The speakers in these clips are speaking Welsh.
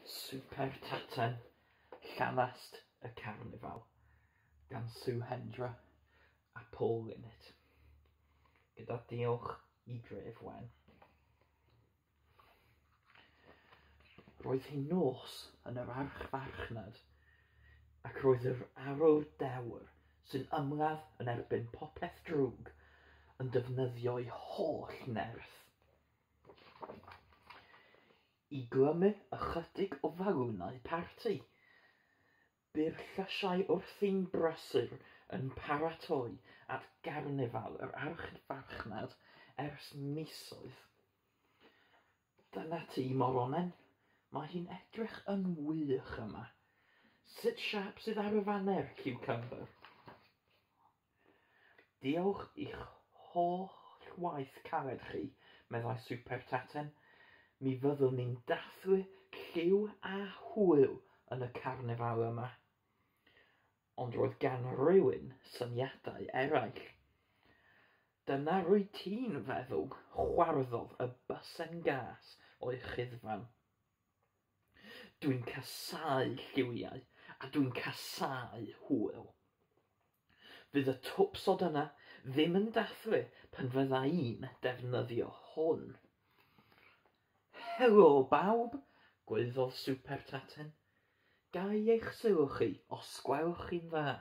Super Taten, Llanast y Carnifal, gan Sue Hendra a Paul Linnett. Gyda diolch i Dref Wen. Roedd hi'n nos yn yr archfarchnad, ac roedd yr arwr dewr sy'n ymladd yn erbyn popeth drwg yn defnyddio'i holl nerth i glymu ychydig o falwnau parti. Bu'r llysiau wrthi'n brysur yn paratoi at garnifal yr archfarchnad ers misoedd. Dyna ti, Moronen. Mae hi'n edrych yn wych yma. Sut siâp sydd ar y faner, Ciwcymbyr? Diolch i'ch holl waith caled chi, meddai Super Taten. Mi fyddwn ni'n dathlu lliw a hwyl yn y carnifal yma. Ond roedd gan rywun syniadau eraill. Dyna rwyt ti'n feddwl, chwarddodd y bysen gas o'i chuddfan. Dwi'n casáu lliwiau a dwi'n casáu hwyl. Fydd y twpsod yna ddim yn dathlu pan fydda i'n defnyddio hwn. Helo bawb, gwaeddodd Super Taten. Ga i eich sylw chi os gwelwch chi'n dda?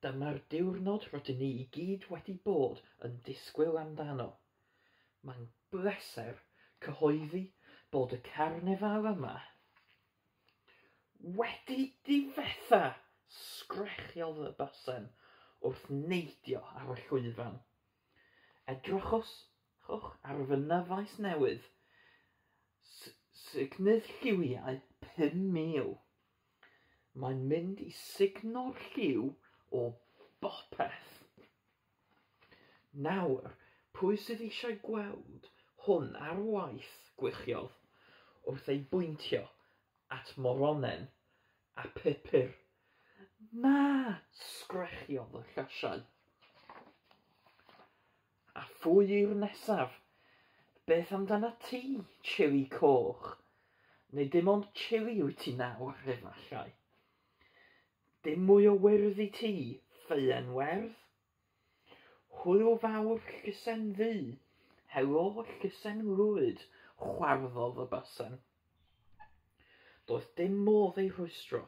Dyma'r diwrnod rydyn ni i gyd wedi bod yn disgwyl amdano. Mae'n bleser cyhoeddi bod y carnifal yma wedi difetha! Sgrechiodd y bysen wrth neidio ar y llwyfan. Edrychwch ar fy nyfais newydd, sugnydd lliwiau 5,000. Mae'n mynd i sugno'r lliw o bopeth. Nawr, pwy sydd eisiau gweld hwn ar waith? Gwichiodd, wrth ei bwyntio at Moronen a Pupur. Na! Sgrechiodd y llysiau. A phwy yw'r nesaf? Beth amdanat ti, chili coch? Neu dim ond chili wyt ti nawr, efallai? Dim mwy o wyrdd i ti, ffeuen werdd? Hwyl fawr llysen ddu, helo llysen lwyd, chwarddodd y bysen. Doedd dim modd ei rhwystro,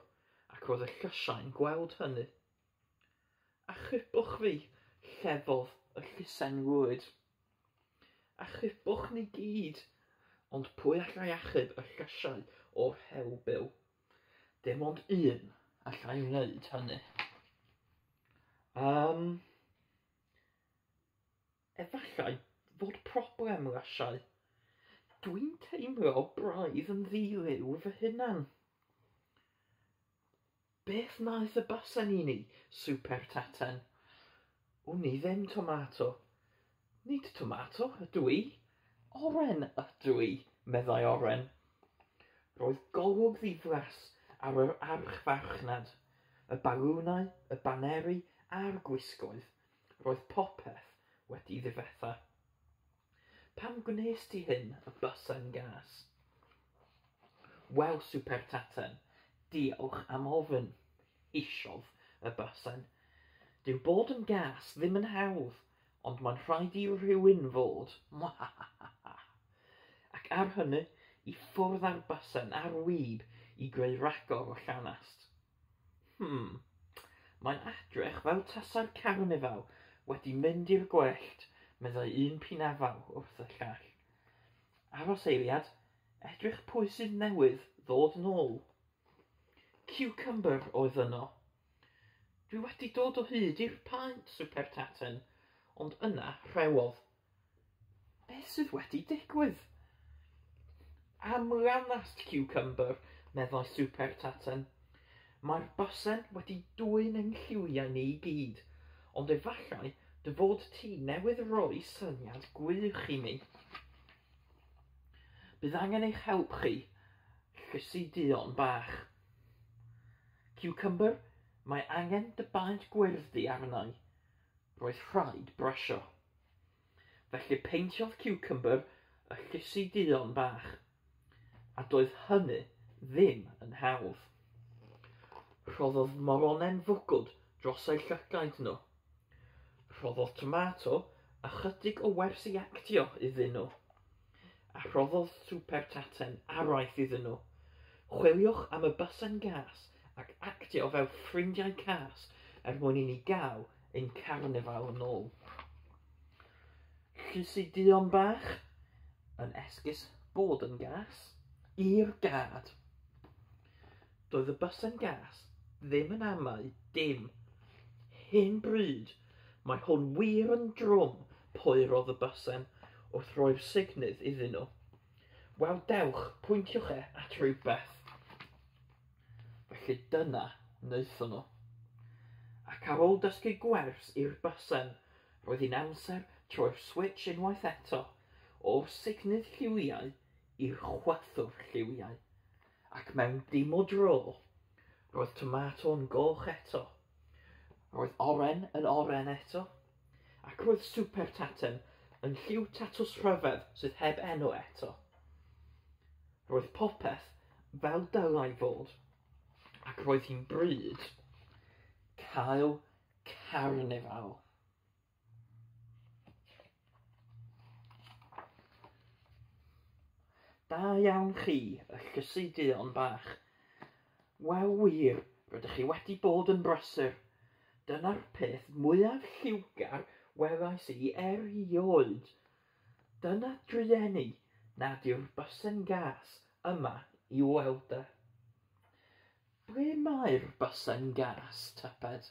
ac roedd y llysiau'n gweld hynny. Achubwch fi, llefodd y llysen lwyd. Achubwch ni gyd! Ond pwy allai achub y llysiau o'r helbul? Dim ond un allai wneud hynny. Um, efallai fod problem lysiau. Dwi'n teimlo braidd yn ddi-liw fy hunan. Beth wnaeth y bysen i ni, Super Taten? Wn i ddim, Tomato. Nid tomato ydw i. Oren ydw i, meddai Oren. Roedd golwg ddiflas ar yr archfarchnad, y balwnau, y baneri a'r gwisgoedd. Roedd popeth wedi ddifetha. Pam gwnes ti hyn, y bysen gas? Wel, Super Taten, diolch am ofyn, hisiodd y bysen. Dyw bod yn gas ddim yn hawdd, ond mae'n rhaid i rhywun fod. Mwahahaha. Ac ar hynny, i ffwrdd â'r bysen a'r wib i greu rhagor o llanast. Mae'n edrych fel tasa'r carnifal wedi mynd i'r gwellt, meddai un pinafal wrth y llall. Aros eiliad, edrych pwy sydd newydd ddod nôl. Ciwcymbyr oedd yno. Dwi wedi dod o hyd i'r paent, Super Taten, ond yna rhewodd. Beth sydd wedi digwydd? Am lanast, Ciwcymbyr, meddai Super Taten. Mae'r bysen wedi dwyn ein lliwiau ni i gyd, ond efallai dy fod ti newydd roi syniad gwych i mi. Bydd angen eich help chi, llysi duon bach. Ciwcymbyr, mae angen dy baent gwyrdd di arna i. Roedd rhaid brysio. Felly peintiodd Ciwcymbyr y llysi duon bach, a doedd hynny ddim yn hawdd. Rhoddodd moronen fwgwd dros eu llygaid nhw. Rhoddodd Tomato ychydig o wersi actio iddyn nhw. A rhoddodd Super Taten araith iddyn nhw. Chwiliwch am y bysen gas ac actio fel ffrindiau cas er mwyn i ni gael ein carnifal yn ôl. Llysi duon bach yn esgus bod yn gas i'r gad. Doedd y bysen gas ddim yn amau dim. Hen bryd, mae hwn wir yn drwm, poerodd y bysen wrth roi'r sugnydd iddyn nhw. Wel dewch, pwyntiwch e at rhywbeth. Felly dyna wnaethon nhw. Ac ar ôl dysgu gwers i'r bysen, roedd hi'n amser troi'r switch unwaith eto, o'r sugnydd lliwiau i'r chwythwr lliwiau. Ac mewn dim o dro, roedd tomato'n goch eto. Roedd oren yn oren eto. Ac roedd Super Taten yn lliw tatws rhyfedd sydd heb enw eto. Roedd popeth fel dylai fod, ac roedd hi'n bryd cael carnifal. Da iawn chi, y llysi duon bach. Wel wir, rydych chi wedi bod yn brysur. Dyna'r peth mwyaf lliwgar welais i erioed. Dyna drueni nad yw'r bysen gas yma i'w weld e. Ble mae'r bysen gas, tybed?